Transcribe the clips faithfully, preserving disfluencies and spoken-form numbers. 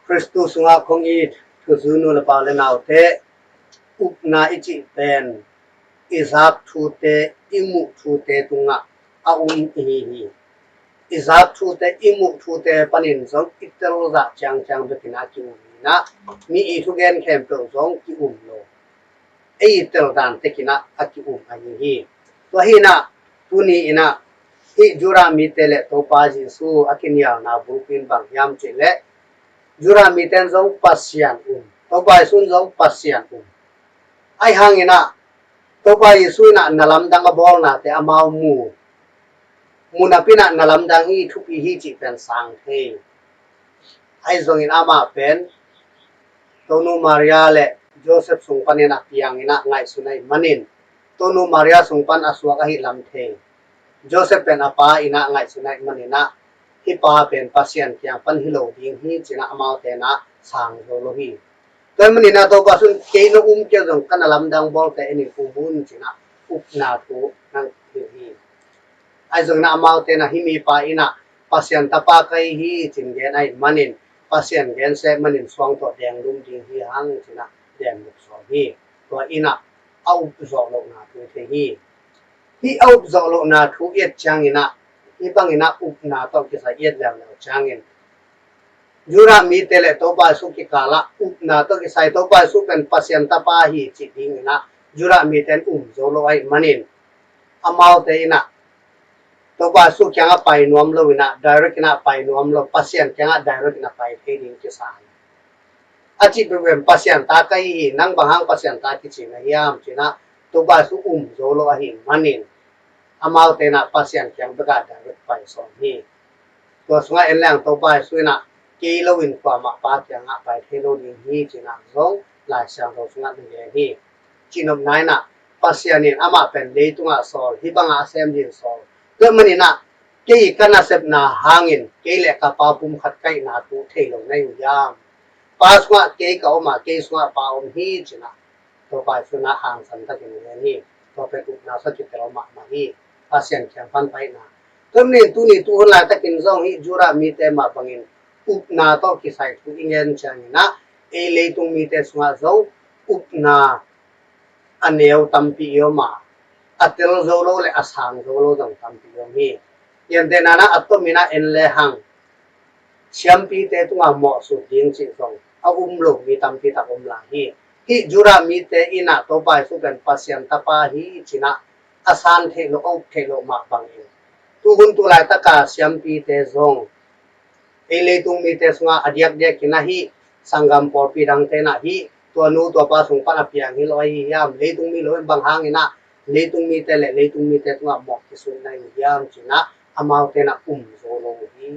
Khristu sungah kong it thuzu nu le pa le naute, upna i cih pen i zak thute, i muh thute tungah a um ihi hi. I zak thute, i muh thute panin zong i telzah ciangciang bekin a ki-um hi-in ah, mi i thugen khempeuh zong ki-um lo, ei i tel dan tekin ah a ki-um ahi hi. Tua hi-in ah, tuni in ah, hih Judah mite le Topa Jesu a kinialna bulpi in bang hiam cih leh, Judah mite in zong Pasian um, Topa Jesu in zong Pasian um. Ahi hangin ah, Topa Jesu in ah na lamdang a bawlnate amau mu, mu napi in ah na lamdang hi, thupi hi cih pen sang thei. Ahi zongin amah pen Tonu Maria le Joseph sung panin a piangin ah ngaihsun ahih manin, Tonu Maria sung pan a suak ahih lam thei. Joseph pen a pa in ah ngaihsun ahih manin ah, hih pa pen Pasian kiang pan hi lo ding hi ci-in ah amaute in ah sang zo lo hi. Tua ahih manin ah Topa Jesu in kei na um kei zong ka na lamdang bawlte en in um un ci-in ah upna thu nang hilh hi. Ahi zongin ah amaute in ah hih mipa in ah Pasian tapa ka hi hi ci-in gen ahih manin, Pasian gen seh manin suang tawh denglum ding hi hang ci-in ah denluk sawn hi. Tua in ah a up zawh lohna thu thei hi. Hih a up zawh lohna thu i et ciangin ah, hih bangin ah upna tawh kisai i et leuleu ciangin, Judah mite le Topa Jesu kikalah upna tawh kisai, Topa Jesu pen Pasian tapa hi cih dingin ah Judah mite in um zo lo ahih manin, amaute in ah Topa Jesu kiangah pai nuam lo in ah, direct in ah pai nuam lo, Pasian kiangah direct in ah pai thei ding kisa hi. A cih pen Pasian ta ka hi hi, nang bang hang Pasian ta kici na hiam ci-in ah Topa Jesu um zo lo ahih manin, amaute in ah Pasian kiang bekah direct pai sawn hi. Tua sungah en leng Topa Jesu in ah kei lo in kuamah Pa kiangah pai thei lo ding hi ci-in ah zong Lai Siangtho sungah na gen hi. Cihnopna in ah Pasian in amah pen leitungah sawl, hih bangah a sem dingin sawl. Tua ahih manin ah kei ka nasepna hangin kei le ka Pa pumkhat ka hihna thu thei lo na hi uh hiam? Pa sungah kei ka om a, kei sungah Pa om hi ci-in ah Topa Jesu in ah hangsan takin gen hi. Tua pen upna sung kitel mahmah hi. Pasian kiang pan paina. Tua ahih manin tuni tuhun laitakin zong hih Judah mite mah bangin upna tawh kisai thu i ngen ciangin ah, ei leitung mite sungah zong upna a neu tampi i om a, a tel zo lo le a sang zo lo zong tampi i om hi. Gentehna in ah a tomin ah en lehang, siampite tungah mawhsut ding cih zong a um lo mi tampi tak om lai hi. Hih Judah mite in ah Topa Jesu pen Pasian tapa hi ci-in ah a san theih loh, a up theih loh mah bangin, tuhun tu laitaka siampite zong ei leitung mite sungah a diakdiakin ah hih sanggam pawlpi dangte in ah hih tua nu tua pa sung pan a piang hi lo ahi hiam, leitung mi lo in bang hangin ah leitung mite le leitung mite tungah mawh kisut na hi uh hiam ci-in ah amaute in ah um zo lo uh hi.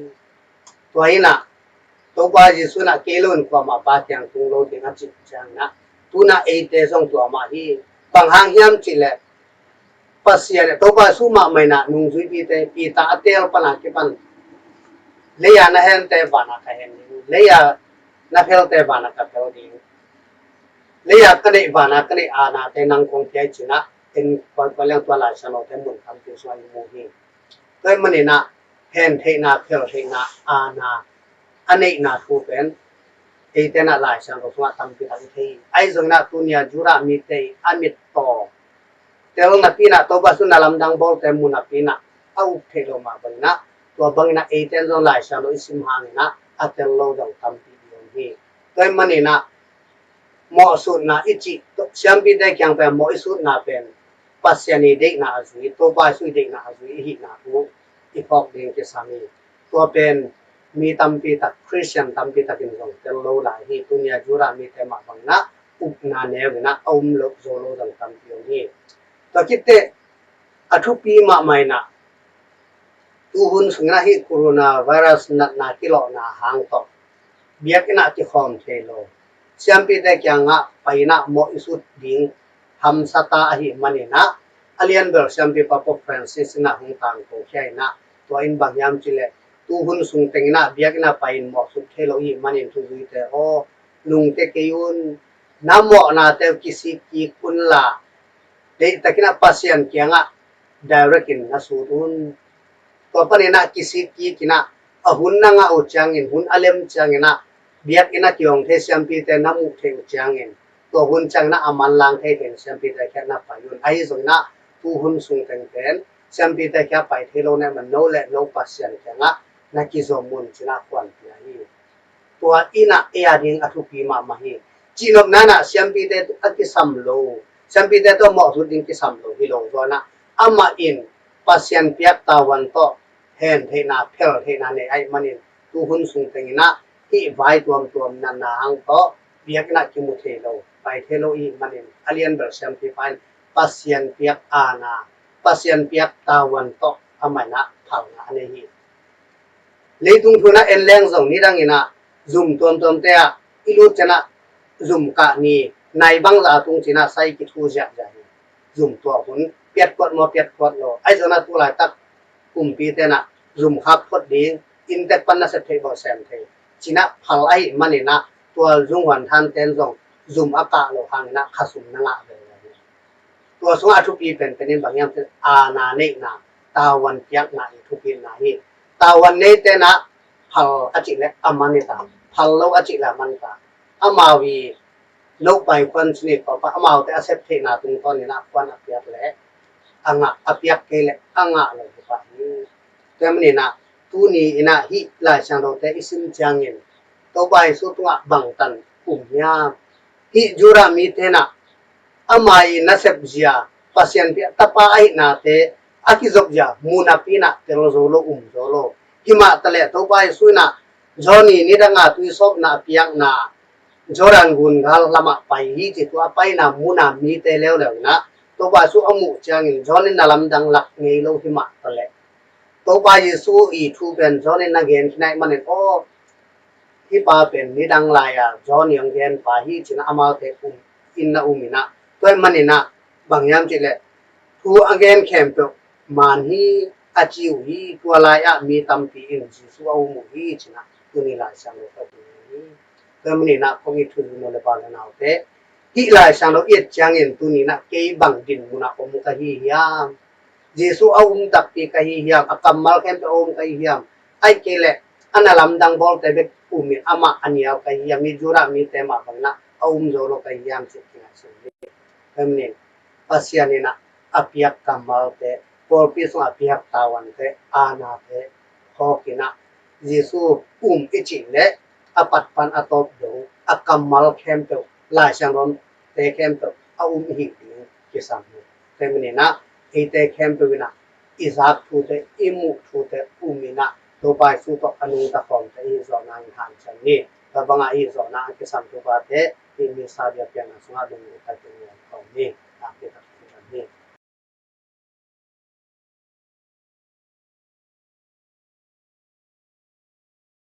Tua hi-in ah Topa Jesu in ah kei lo in kuamah Pa kiang tung lo ding a cih ciangin ah, tu-in ah eite zong tua mah hi. Bang hang hiam cih leh Pasian, Topa Jesu mahmah in ah nungzuipite, Peter a teel pan a kipan, lei-a na hente vanah ka hen ding, lei-a na phelte vanah ka phel ding, lei-a ka neih vanah ka neih aanate nang kong pia hi ci-in ah en kawikawi leng tua Lai Siangthote mun tampi sungah i mu hi. Tua ahih manin ah hen theihna, phel theihna, aana a neihna thu pen eite in ah Lai Siangtho sungah tampi tak i thei hi. Ahi zongin ah tuni-a Judah mite i a mittaw tel napi in ah, Topa Jesu na lamdang bawlte mu napi in ah a up theih loh mah bangin ah, tua bangin ah eite in zong Lai Siangtho i sim hangin ah a tel lo zong tampi i om hi. Tua ahih manin ah mawhsutna i cih, siampite kiang pen mawh i sutna pen Pasian i deihna a zui, Topa Jesu i deihna a zui i hihna thu i phawk ding kisam hi. Tua pen mi tampi tak, Khristian tampi takin zong tel lo lai hi. Tuni-a Judah mite mah bangin ah upna neu in ah a um lo zo lo zong tampi om hi. Tua khit teh a thupi mahmah in ah, tuhun sungin ah hih coronavirus natna kilawhna hang tawh biakinn ah kikhawm thei lo, siampite kiangah pai in ah mawh i sut ding hamsa ta ahih manin ah, a lianbel siampipa Pope Francis in ah hong tangko khia in ah, tua in bang hiam cih leh, tuhun sung teng in ah biakinn ah pai in mawh sut thei lo i hih manin thuzuite aw, lungkia kei un, na mawhnate uh kisik kik un la, deihtakin ah Pasian kiangah direct in na sut un. Tua panin ah kisik kik in ah, a hun na ngah uh ciangin, hun a lem ciangin ah biakinn ah kihong thei siampite na muh theih uh ciangin, tua hun ciangin ah a manlang thei thei siampite kiang na pai un. Ahi zongin ah tu hun sung teng pen siampite kiang pai thei lo na hih man no le no Pasian kiangah na kizom un ci-in ah kuan pia hi. Tua in ah ei a ding a thupi mahmah hi. Cihnopna in ah siampite a kisam lo, siampite tawh mawh lut ding kisam lo hi lo zaw in ah, amah in Pasian piak tavuan tawh hen theihna, phel theihna nei ahih manin tu hun sung teng in ah hih vai tuamtuam natna hang tawh biakinn ah kimu thei lo, pai thei lo ahih manin a lianbel siampipa in Pasian piak aana, Pasian piak tavuan tawh amah in ah phalna a nei hi. Leitung thu in ah en leng zong nidang in ah zum tuamtuamte ah i lut ciang ah zum kah ni, nai bangzah a tung ci-in ah sai kithu ziahziah hi. Zum tuah hun piatkuat maw, piatkuat lo, ahi zongin ah tu laitak kumpite in ah zum khak phot ding, inntek pan nasep theih bawlsem thei ci-in ah phal ahih manin ah tua zunghuan thanten zong zum a kah loh hangin ah khasum na ngah veve hi. Tua sungah a thupi penpen in bang hiam cih leh aana neihna, tavuan piakna i thupina hi. Tavuan neite in ah phal a cih leh a man hi ta, phal lo a cih leh a man ta. Amau i loh pai khuan cih ni papa, amaute a sep theihna tungtawn in ah khuan a piak leh a ngah, a piak kei leh a ngah lo hi pah hi. Tua manin ah tuni in ah hih Lai Siangthote i sim ciangin Topa Jesu tungah bangtan um hiam? Hih Judah mite in ah ama i nasep zia, Pasian piak tapa ahihnate a kizop zia mu napi in ah tel zo lo, um zo lo. Himah taleh Topa Jesu in ah John i nidang a tuisawpna a piakna Jordan gun gal lamah pai hi ci, tua a paina mun a mite leuleu in ah Topa Jesu a muh ciangin John in na lamdang lak ngei lo himah taleh Topa Jesu i thu pen John in na gen khin ahih manin, aw, hih pa pen nidang lai-a John i hong gen pa hi ci-in ah amaute um in na um in ah, tua ahih manin ah bang hiam cih leh thu a gen khempeuh man hi, a ci uh hi. Tua lai-ah mi tampi in Jesu a um uh hi ci-in ah tuni Lai Siangtho tawh hi. Tua ahih manin ah kong it thupi nu le pa le naute, hih Lai Siangtho i et ciangin tuni in ah kei bang dinmun ah om ka hi hiam? Jesu a um takpi ka hi hiam? A kammal khempeuh a um ka hi hiam? Ahih kei leh a na lamdang bawlte bek um in amah a nial ka hi hiam? Hih Judah mite mah bangin ah a um zo lo ka hi hiam cih kingaihsun hi. Tua ahih manin Pasian in ah a piak kammalte, pawlpi sungah a piak tavuante, aanate phawk in ah Jesu um i cih leh a pat pan a tawp dong a kammal khempeuh, Lai Siangthote khempeuh a um i hih ding kisam hi. Tua ahih manin ah eite khempeuh in ah i zak thute, i muh thute um in ah Topa Jesu tawh a nungta khawmte i hih zawh nangin hanciam ni. Tua bangah i hih zawh nang a kisam Topate i Missa biakpiakna sungah lunglut takin i om khawm ni. Nakpi takin i om ni.